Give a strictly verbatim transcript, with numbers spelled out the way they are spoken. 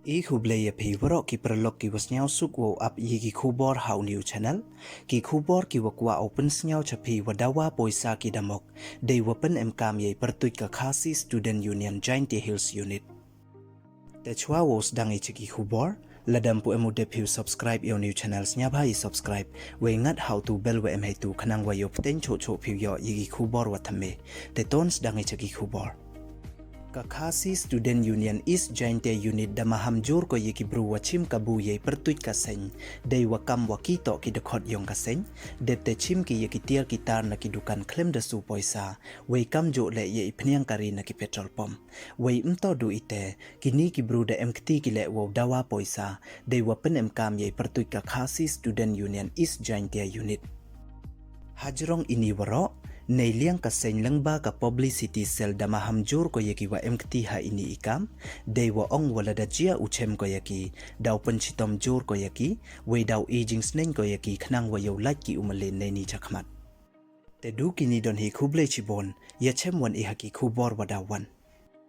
I khublei ya phi waroh ki paralok ki wa sniawsuk wow ap ya ki khubor ha u new channel. Ki khubor ki wa kwah u pynsniaw cha phi wa dawa poisa ki damok, dei wa pynemkam ya i pyrtuit ka Khasi Student Union Jaintia Hills Unit. Te chwa wow sdang i cha ki khubor, lada ym pu em u dep phi u subscribe ya u new channel, sniawbha i subscribe, wei ngat ha u tu bell wa em heitu khnang wa yoh pteng choh choh phi u yoh ya ki khubor wa thymme. Te ton sdang i cha ki khubor. Ka Khasi Student Union East Jaintia Unit da maham jur ko ya ki bru wa chim kabu ya i pyrtuit ka seng, dei wa kam wa ki toh ki dkhot yong ka seng, dep te chim ki ya ki tiar ki tar na ki dukan khlem da su poisa, wei kam joh leh ya i phniang kari na ki petrol pump. Wei ym toh du ite, kini ki bru da em kti ki leh wow dawa poisa, dei wa pynemkam ya i pyrtuit ka Khasi Student Union East Jaintia Unit. Hajrong ini waroh, neiliang ka seng lyngba ka publicity cell da maham jur ko ya ki wa em kti ha ini i kam, dei wa ong wa lada jia u chem ko ya ki, daw pynchitom jur ko ya ki, wei daw i jingsneng ko ya ki khnang wa yow lait ki u mlien neini chakhmat. Te du kini don hi, khublei chibun, ya chem wan i ha ki khubor wa daw wan.